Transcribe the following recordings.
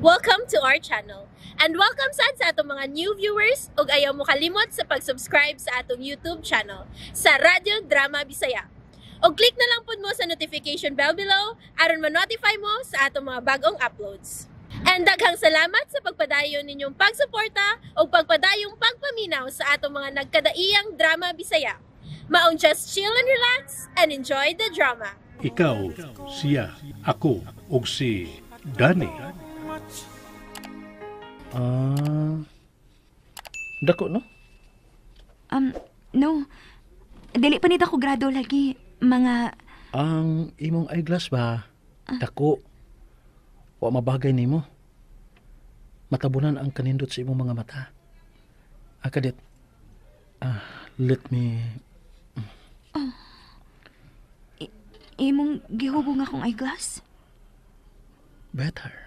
Welcome to our channel. And welcome sad sa atong mga new viewers ug ayaw mo kalimot sa pag-subscribe sa atong YouTube channel sa Radyo Drama Bisaya. Og click na lang pud mo sa notification bell below aron ma-notify mo sa atong mga bagong uploads. And daghang salamat sa pagpadayon ninyong pagsuporta ug pagpadayong pagpaminaw sa atong mga nagkadaiyang drama Bisaya. Maong just chill and relax and enjoy the drama. Ikaw, siya, ako, ug si Danny. Ah. Dako, no? No. Dili pa nito ko grado lagi. Mga, Ang imong eyeglass ba? Dako. Wa mabagay nimo. Matabunan ang kanindot sa imong mga mata. Ah, kadit. Ah, let me. Imong gihubong akong eyeglass? Better.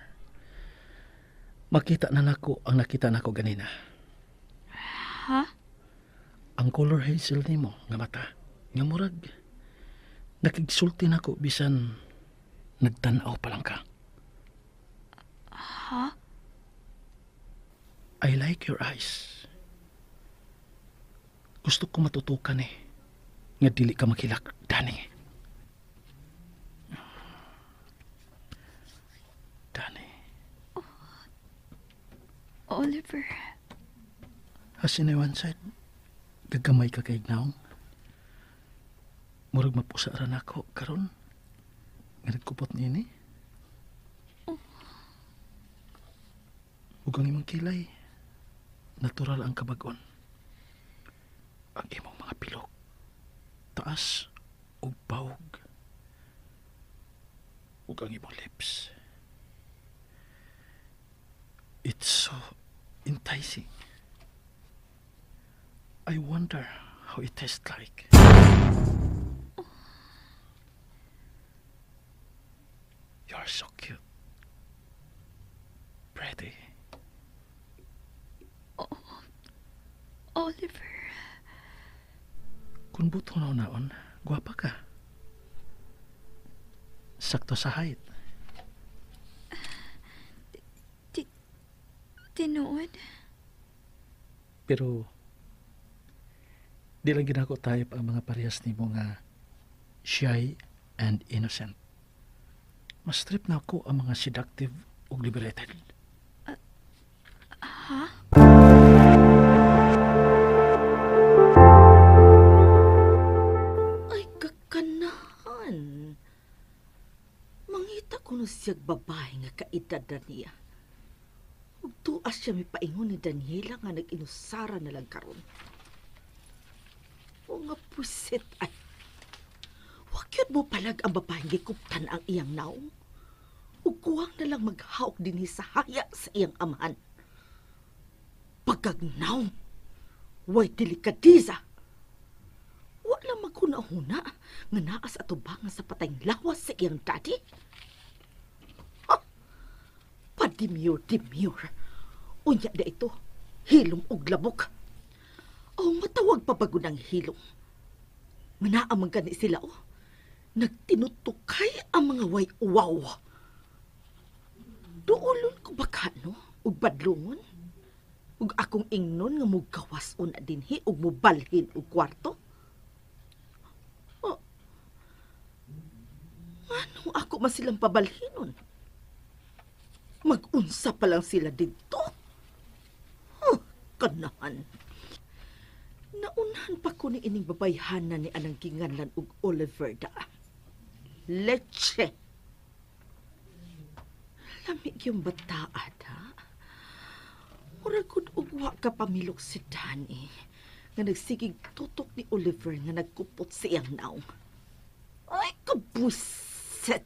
Makita na nako ang nakita nako ganina. Ha? Ang color hazel nimo nga mata. Nga murag nakigsulti nako bisan nagtan-aw pa lang ka. Ha? I like your eyes. Gusto ko matutukan eh. Nga dili ka makilak, Danny. Danny. Oliver. Asin ay one side. Gagamay ka kay naong. Murag mapusa ra nako karon. Nga nagkupot niini. Ug ang imong kilay, natural ang kabagon. Ang imong mga pilok, taas ug bawog. Ug ang imong lips. It's so enticing. I wonder how it tastes like. You're so cute. Pretty. Oliver. Kung buto na naon, gwapa ka. Sakto sa height. Tinuod? Pero, di lang ginako type ang mga parehas nimo nga shy and innocent. Mas trip na ako ang mga seductive ug liberated. Ha? Ay, kakanahan. Mangita ko no siyag babae nga kaedad na niya. Ug tuas siya mipaingon ni Daniela nga nag-inusara na lang karon. O nga pusit ay. Wa gyud mo palag ang babaeng gikuptan ang iyang naong. Ug kuwang na lang maghaok dinhi sa haya sa iyang amahan. Pagkagnaong, way delikadeza. Wa lang maghuna-huna nga naa sa atubangan sa patayng lawas sa iyang daddy. Ha! Pademure-demure. Unya na ito, hilom og labok. O matawag pa bago ng hilom. Nga naa man gani sila o. Nagtinutukay ang mga way uwaw. Duolon ko baka no, ug badlungon. Ug akong ingnon nga mugawas una dinhi ug mubalhin og kwarto. Oh. Anong ako man silang pabalhinon? Mag-unsa pa lang sila didto. Huh, kanahan. Naunahan pa ko ni ining babayhanan ni anang ginganlan og Oliver da. Leche. Lami yung bataad, ha? Murag gud og wa ka pamilok si Danny nga nagsigig tutok ni Oliver nga nagkupot sa iyang naong. Ay, kabuset!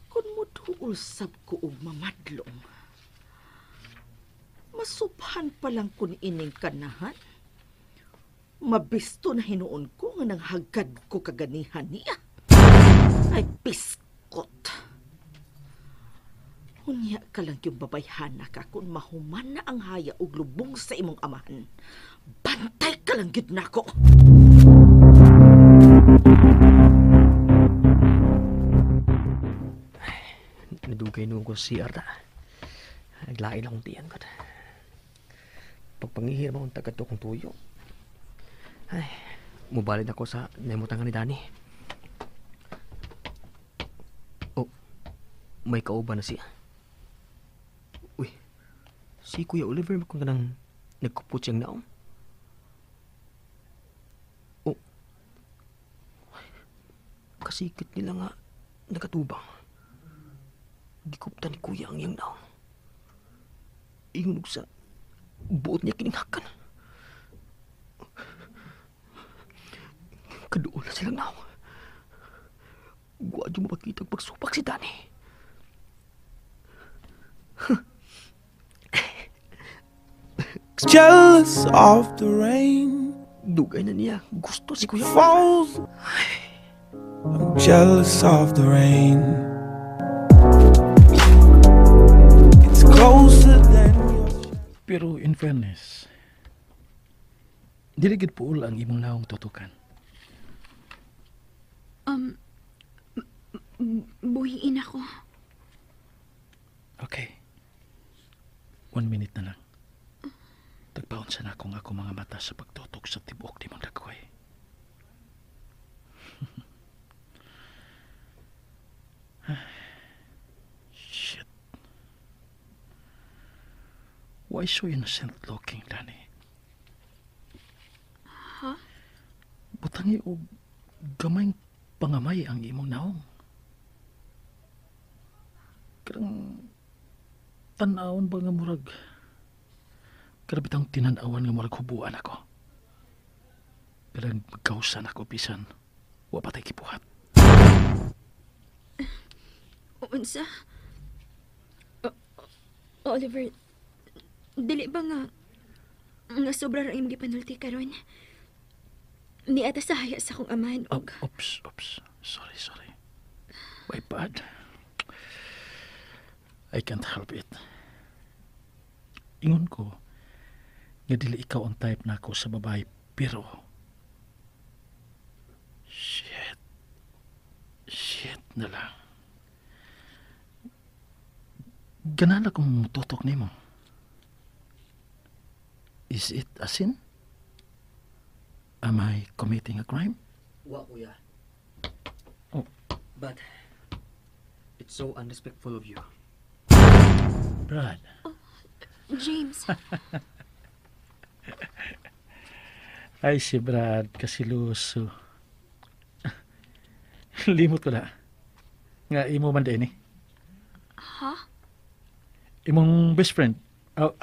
Kung muduol sab ko og mamadlong, masuphan pa lang kun ining kanahan. Mabisto na hinuon ko nga nanghagad ko kaganihan niya. Ay, piskot. Unya ka lang yung babayhana ka kung mahuman na ang haya og lubong sa imong amahan. Bantay ka lang gyud nako. Nadugay nung ko sa CR ta. Naglain akong tiyan ko. Pagpangihir mo ang tagad to kong tuyo. Ay, mubalid ako sa namutangan ni Danny. Oh, may kauban na siya. Uy, si Kuya Oliver kung kanang nagkupot siyang naong. Oh, kasikit nila nga nakatubang. Gikuptan ni Kuya ang iyang naong. Ingon sa buot niya kininghakan. Kaduol na silang naong. Gwa di mo makita ang pagsupak si Danny. Jealous of the rain Dugay na niya. Gusto si Kuya. falls. I'm jealous of the rain. It's closer than your Pero in fairness, dili gid puol ang imong naong tutukan. Buhiin ako. Okay. 1 minute na lang. Tagpaon sa na akong ako mga mata sa pagtutok sa tibuok ni mong dagkoy. Shit. Why so innocent looking, Danny? Ha? Butangi og gamayng pangamay ang imong naong. Karang tan-awon ba nga murag karabitang tinan-awan nga murag hubuan ako. Karang magkausan ako bisan wa pa tay gibuhat. Unsa? Oliver, dili ba nga nga sobra ra imong gipanulti karon? Niata sa haya sa akong amahan Oh, og oops, oops. Sorry, sorry. My bad. I can't help it. Ingon ko, nga dili ikaw ang type nako sa babae, pero shit. Shit na lang. Ganahan akong tutok nimo. Is it a sin? Am I committing a crime? Wa, Kuya. Oh. But, it's so unrespectful of you. Brad. James. Ay, si Brad, kasiluso. Limot ko na. Nga, imo man din eh. Ha? Imong best friend. Oh,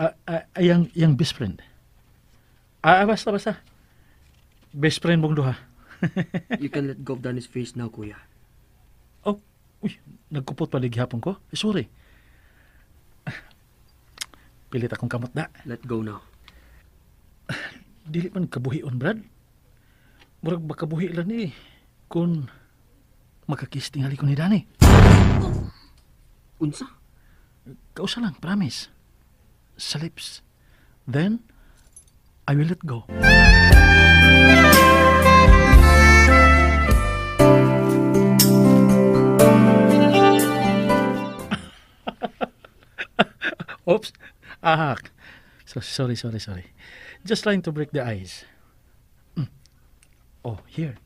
ayang, iyang best friend. Basta, basta. Best friend mong duha. You can let go of Danny's face now, Kuya. Oh, uy, nagkupot pa gihapon ko. Eh, sorry. Pilit akong kamot na. Let go now. Dili man kabuhion, Brad. Murag makabuhi lang ni. Kung makakiss tingali ko ni Danny. Unsa? Kausa lang, promise. Sa lips. Then, I will let go. Oops. Ah, so, sorry, sorry, sorry. Just trying to break the ice. Oh, here.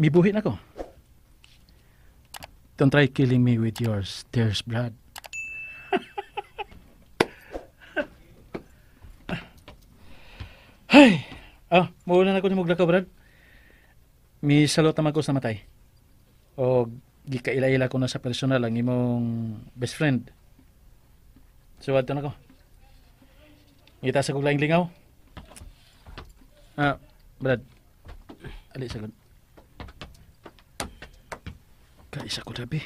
Mibuhi na ko. Don't try killing me with your stares, Brad. Hey! Ah, mauna na ko ni Muglakaw, Brad. Mi salot naman ko sa matay. O gikaila-ila ko na sa personal ang imong best friend. So, adto na ko. Ngita sa kong laing lingaw. Ah, Brad. Ali sa gud. Kaisa ko dabi.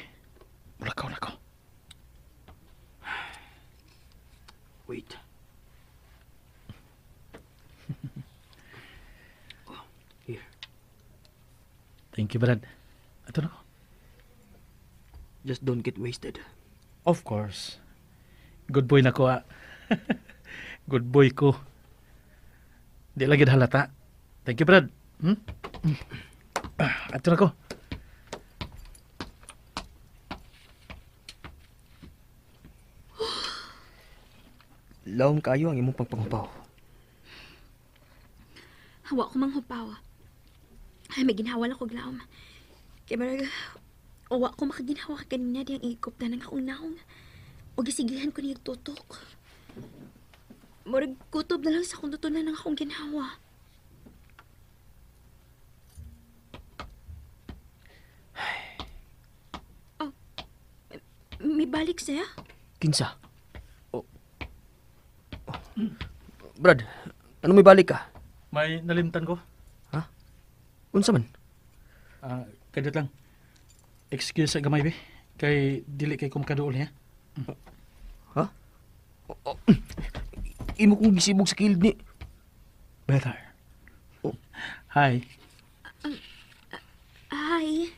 Mulakaw na ko. Wait. Oh, here. Thank you, Brad. Ato na ko. Just don't get wasted. Of course. Good boy na ko, ah. Good boy ko. Di lagi halata. Thank you, Brad. Ah, ato na ko. Lawom kayo ang imong pagpanghupaw. Hawa ko manghupaw. Ay, may ginhawa lang ko glaom. Kaya marag, wa ko makaginhawa kanina diyang ikop na nang akong naong. O gisigihan ko niyag tutok. Murag kutob na lang sa akong tutunan ng akong ginhawa. Oh, may balik siya? Kinsa? Oh. Oh. Brad, ano may balik ka? May nalimtan ko. Ha? Unsa man? Kadiyot lang. Excuse sa gamay, be. Kay dili kay kumakaduol niya. Ha? Oh, oh. Imo kong gisibog sa kilid ni. Better. Oh. Hi. Hi.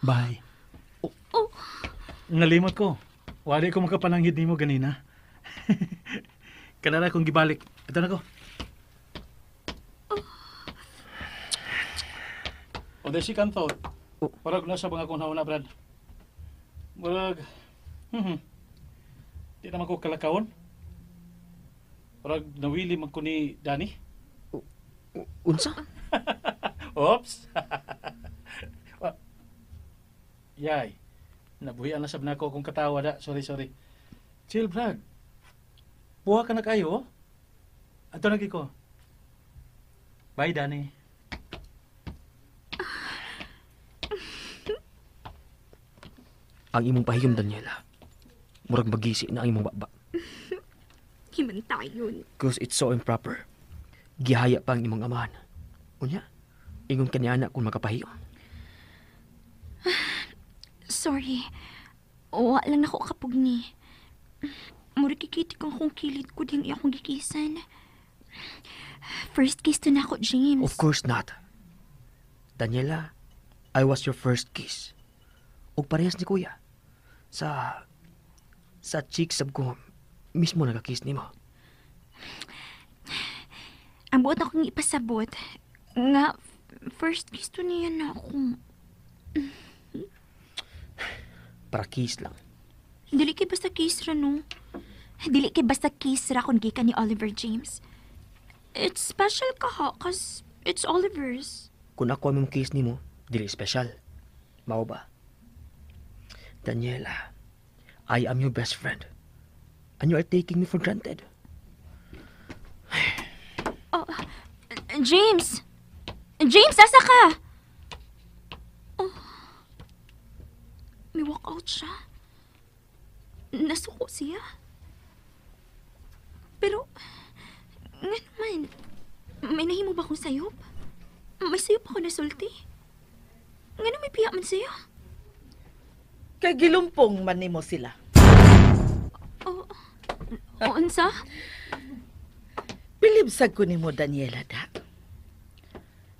Bye. Oh. Oh. Nalimot ko. Wali ko makapananghid nimo ganina. Kanara kong gibalik. Ito na ko. Oh. O de si kanto. Oh. Parag nasa bang akong hauna, Brad. Murag, di naman ko kalakaon. Parag nawili man ko ni Danny. Unsa? Oops. Yay. Nabuhian na sab nako akong katawa da. Sorry, sorry. Chill, Brad. Buha ka na kayo. Ato na ko. Bye, Danny. Ang imong pahiyom, Daniela. Murag magisi na ang imong baba. Himantayon. Because it's so improper. Gihaya pa ang imong amahan. Unya, ingon ka niya anak kung makapahiyom. Sorry. Wa lang nako kapugni. Murag kikitik ang akong kilid ko diyang akong gikisan. First kiss to nako, James. Of course not. Daniela, I was your first kiss. Og parehas ni Kuya. Sa cheek sab ko, mismo nagakiss nimo. Ang buot akong ipasabot, nga first kiss to niya na ako. Para kiss lang. Dili kay basta kiss ra, no? Dili kay basta kiss ra kung gikan ni Oliver, James. It's special ka ha, cause it's Oliver's. Kung ako ang kiss nimo, dili special. Mao ba? Daniela, I am your best friend. And you are taking me for granted. Oh, James! James, asa ka? Oh. May walk out siya. Nasuko siya. Pero, nga naman, may nahimo ba akong sayop? May sayop ako nasulti. Nga na may piya man siya. Kay gilumpong man nimo sila. Oh, unsa? Bilibsag ko nimo, Daniela, da.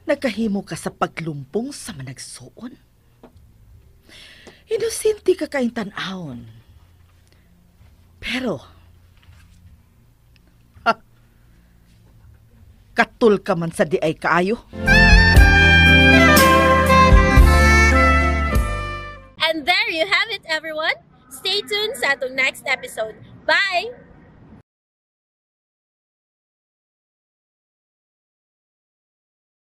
Nakahimo ka sa paglumpong sa managsuon. Inosente ka kayong tan-awon. Pero, ha, katul ka man sa di ay kaayo. And there you have it, everyone. Stay tuned sa atong next episode. Bye!